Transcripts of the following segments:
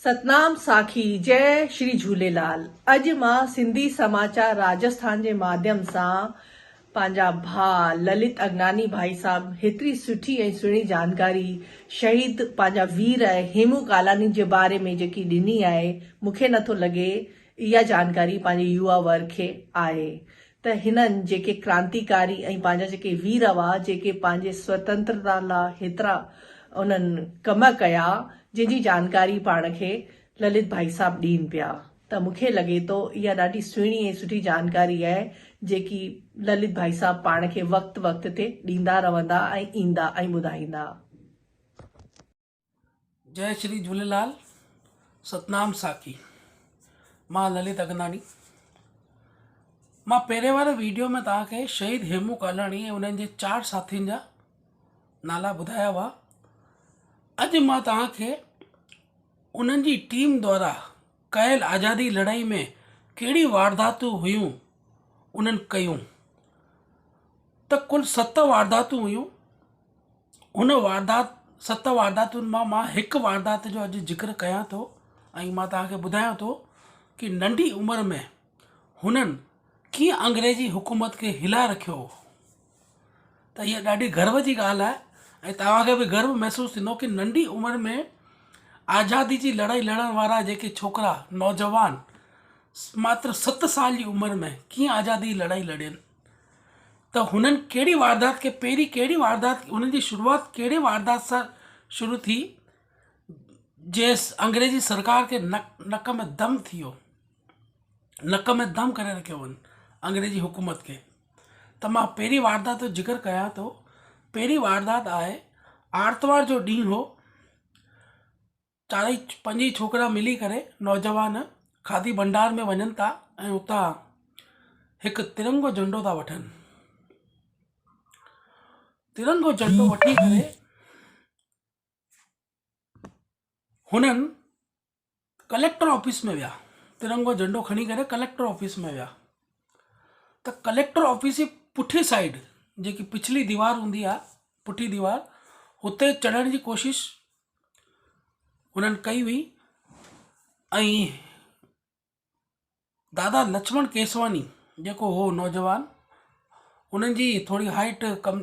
ستنام ساکي جئه شري جهوليلال اڄ مان سنڌي سماچار راجسٿان جي ماڌيم سان پنهنجا ڀاء للت اگناني ڀائي صاحب هيتري سٺي ۽ سهڻي جانڪاري شهيد پنهنجا وير هيمون ڪالاني جي باري ۾ جيڪي ڏني آهي مونکي نٿو لڳي اها جانڪاري پنهنجي يووا ورگ کي آهي ته هنن جيڪي ڪرانتيڪاري ۽ پنهنجا جيڪي وير هئا، جيڪي پنهنجي سوتنترتا لا هيترا انهن ڪم ڪيا، جنهن جي جانڪاري پاڻ کي للت ڀائي صاحب ڏين پيا ته مون کي لڳي ٿو اها ڏاڍي سهڻي ۽ سٺي جانڪاري آهي، جيڪي للت ڀائي صاحب پاڻ کي وقت وقت تي ڏيندا رهندا ۽ ايندا ۽ ٻڌائيندا. جئي شري جهوليلال ستنام ساکي مان للت اگناڻي مان پهرين واري ويڊيو ۾ توهان کي شهيد هيمون ڪالاڻي ۽ انهن جي چار ساٿين جا نالا ٻڌايا هئا اڄ مان توهان کي انهن جي ٽيم دوارا ڪيل آزادي لڙائي ۾ ڪهڙي وارداتون هيون انهن ڪيون ته ڪل ست وارداتون هيون هن واردات ست وارداتن مان مان هڪ واردات جو اڄ ذڪر ڪيان ٿو ۽ مان توهان کي ٻڌايان ٿو ڪه ننڍي عمر ۾ هنن ڪيئن انگريزي حڪومت کي هلائي رکيو هو ته هيء ڏاڍي گرو جي ڳالهه آهي ۽ توهان کي به گرو محسوس ٿيندو ڪه ننڍي عمر ۾ آزادي جي لڙائي لڙڻ وارا جيڪي ڇوڪرا نوجوان ماتر ست سال جي عمر ۾ ڪيئن آزادي جي لڙائي لڙين ته هنن ڪهڙي واردات کي پهرين ڪهڙي واردات هنن جي شروعات ڪهڙي واردات سان شروع ٿي جنهن انگريزي سرڪار کي نڪ نڪ ۾ دم ٿي ويو نڪ ۾ دم ڪري رکيو هئن انگريزي حڪومت کي ته مان پهرين واردات جو ذڪر ڪيان ٿو پهرين واردات آهي آرتوار جو ڏينهن هو چارئي پنج ئي ڇوڪرا ملي ڪري نوجوان کادي ڀنڊار ۾ وڃن ٿا ۽ اتان هڪ ترنگو جهنڊو ٿا وٺن. ترنگو جهنڊو وٺي ڪري هنن ڪليڪٽر آفيس ۾ ويا ترنگو جهنڊو کڻي ڪري ڪليڪٽر آفيس ۾ ويا ته ڪليڪٽر آفيس جي پٺي سائيڊ جيڪي پڇلي ديوار هوندي آهي پٺي ديوار هتي چڙهڻ جي ڪوشش هنن ڪئي هئي ۽ دادا لڇمڻ ڪيسواڻي جيڪو هو نوجوان انهن جي ٿوري هائيٽ ڪم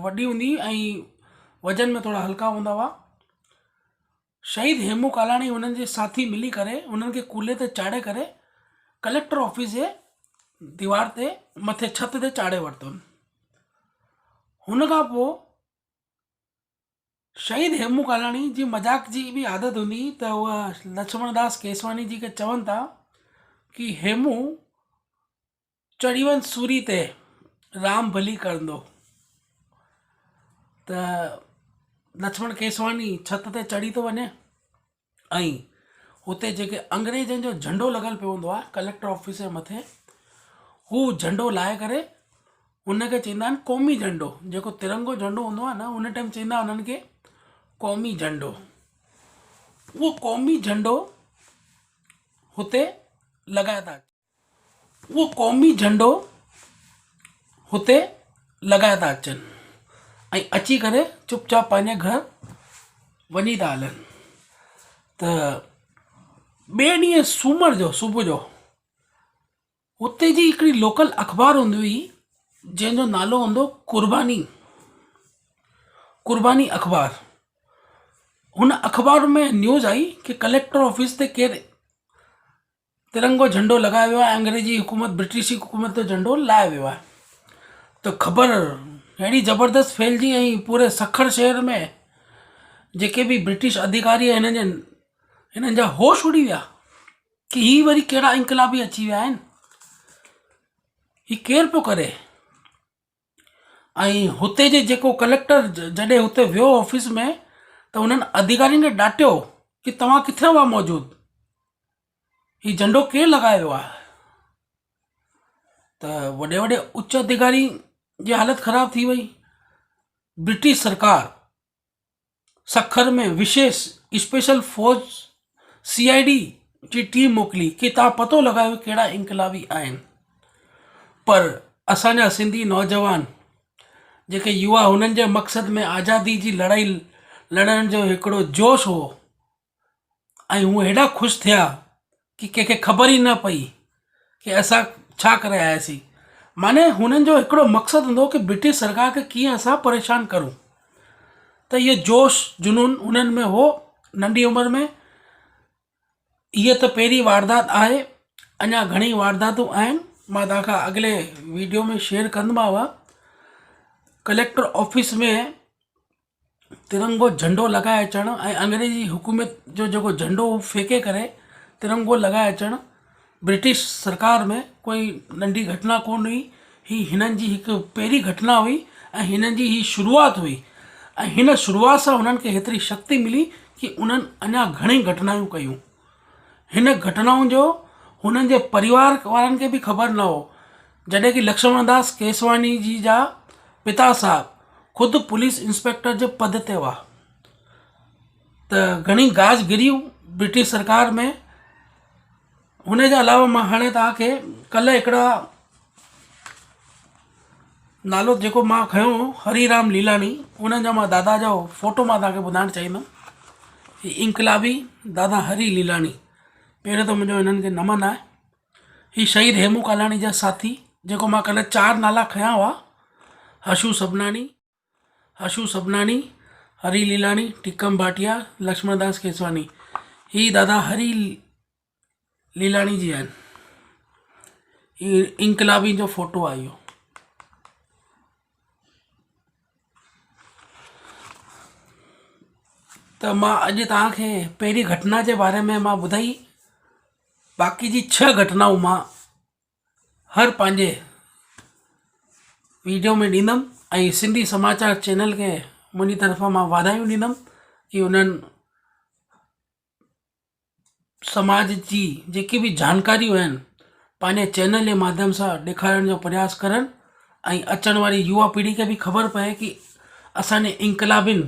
وڏي هوندي هئي ۽ وزن ۾ ٿورا هلڪا هوندا هئا شهيد هيمون ڪالاڻي انهن جي ساٿي ملي ڪري انهن کي ڪلهي تي چاڙهي ڪري ڪليڪٽر آفيس جي ديوار تي مٿي ڇت تي چاڙهي ورتو هن کان پوءِ شهيد هيمون ڪالاڻي جي مذاق جي به عادت هوندي هئي ته هو لڇمڻ داس ڪيسواڻي جي کي چون ٿا ڪه هيمون چڙهي وڃ سوري تي رام ڀلي ڪرندو ته لڇمڻ ڪيسواڻي ڇت تي چڙهي ٿو وڃي ۽ هتي جيڪي انگريزن جو جهنڊو لڳل پيو هوندو آهي ڪليڪٽر آفيس جي مٿي هو جهنڊو لاهي ڪري هن کي چوندا آهن قومي جهنڊو جيڪو ترنگو جهنڊو هوندو آهي نه ان ٽائيم چوندا هنن کي قومي جهنڊو اهو قومي جهنڊو هتي لڳائي ٿا اهو قومي جهنڊو هتي لڳائي ٿا اچن ۽ اچي ڪري چپ چاپ پنهنجي گهر وڃي ٿا هلن ته ٻئي ڏينهن سومر جو صبح جو هتي جي هڪڙي لوڪل اخبار هوندي هئي جنهن جو نالو هوندو قرباني قرباني اخبار هن اخبار ۾ نيوز آئي ڪه ڪليڪٽر آفيس تي ڪير ترنگو جهنڊو لڳايو ويو آهي انگريزي حڪومت برٽش حڪومت جو جهنڊو لاهيو ويو آهي ته خبر اهڙي زبردست ڦهلجي ۽ پوري سکر شهر ۾ جيڪي به برٽش اڌڪاري هنن جا هنن جا هوش اڏي ويا ڪه هي وري ڪهڙا انقلابي اچي ويا آهن هي ڪير پيو ڪري ۽ هتي جي جيڪو ڪليڪٽر جڏهن هتي ويو آفيس ۾ ته انهن اڌڪارين کي ڏاٽيو ڪه توهان ڪٿي هئا موجود هي جهنڊو ڪير لڳايو ويو آهي ته وڏي وڏي اچ اڌڪاري جي حالت خراب ٿي وئي برٽش سرڪار سکر ۾ وشيش اسپيشل فوج سي I D جي ٽيم موڪلي ڪي توهان پتو لڳايو ڪهڙا انقلابي آهن پر اسان جا سنڌي نوجوان جيڪي يوا هنن جي مقصد ۾ آزادي جي لڙائي لڙڻ جو هڪڙو جوش هو. ۽ هو هيڏا خوش ٿيا ڪي ڪنهن کي خبر ئي نه پئي ڪي اسان ڇا ڪري آياسين معني هنن جو هڪڙو مقصد هوندو هو ڪي برٽش سرڪار کي ڪيئن اسان پريشان ڪرون ته اهو جوش جنون هنن ۾ هو ننڍي عمر ۾ اها ته پهرين واردات آهي اڃا گهڻي وارداتون آهن مان توهان کان اڳلي ويڊيو ۾ شيئر ڪندومانو ڪليڪٽر آفيس ۾ ترنگو جهنڊو لڳائي اچڻ ۽ انگريزي حڪومت جو جيڪو جهنڊو هو ڦيڪي ڪري ترنگو لڳائي اچڻ برٽش سرڪار ۾ ڪوئي ننڍي گهٽنا ڪونه هئي هي هنن جي هڪ پهرين گهٽنا هئي ۽ هنن جي هي شروعات هئي ۽ هن شروعات سان هنن کي هيتري شڪتي ملي ڪي انهن اڃا گهڻي گهٽنائون ڪيون هن گهٽنائن جو هنن جي پريوار وارن کي به خبر نه هو جڏهن ڪي لڪشمڻ داس ڪيسواڻي جي جا پتا صاحب خود پوليس انسپيڪٽر جي پد تي هئا ته گهڻي گاج گريون برٽش سرڪار ۾ هن جي علاوه مان هاڻي توهان کي ڪلهه هڪڙا نالو جيڪو مان کنيو هو هري رام ليلاڻي انهن جا مان دادا جو فوٽو مان توهان کي ٻڌائڻ چاهيندم هي انقلابي دادا هري ليلاڻي پهريون ته منهنجو هنن کي نمن آهي هي شهيد هيمون ڪالاڻي جا ساٿي جيڪو مان ڪلهه چار نالا کنيا هئا حشو سبناڻي حشو سبناڻي هري ليلاڻي ٽيڪم ڀاٽيا لڪشمڻ داس ڪيسواڻي هي دادا هري ليلاڻي جي آهن هي انقلابين جو فوٽو آهي اهو ته مان اڄ توهان کي پهرين گهٽنا جي باري ۾ مان ٻڌائي باقي جي ڇهه گهٽنائون مان هر پنهنجي ويڊيو ۾ ڏيندم ۽ سنڌي سماچار چينل کي منهنجي طرفان مان واڌايون ڏيندم ڪي انهن سماج جي جيڪي به جانڪاريون آهن پنهنجي چينل جي ماڌيم سان ڏيکارڻ جو پرياس ڪرن ۽ اچڻ واري يووا پيڙهي کي به خبر پئي ڪي اسانجي انقلابين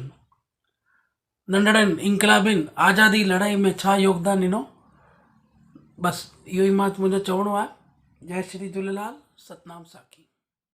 ننڍڙن انقلابين آزادي لڙائي ۾ ڇا يوگدان ڏنو بس اهو ئي مان منهنجو چوڻو آهي جئي شري جهوليلال ستنام ساکي.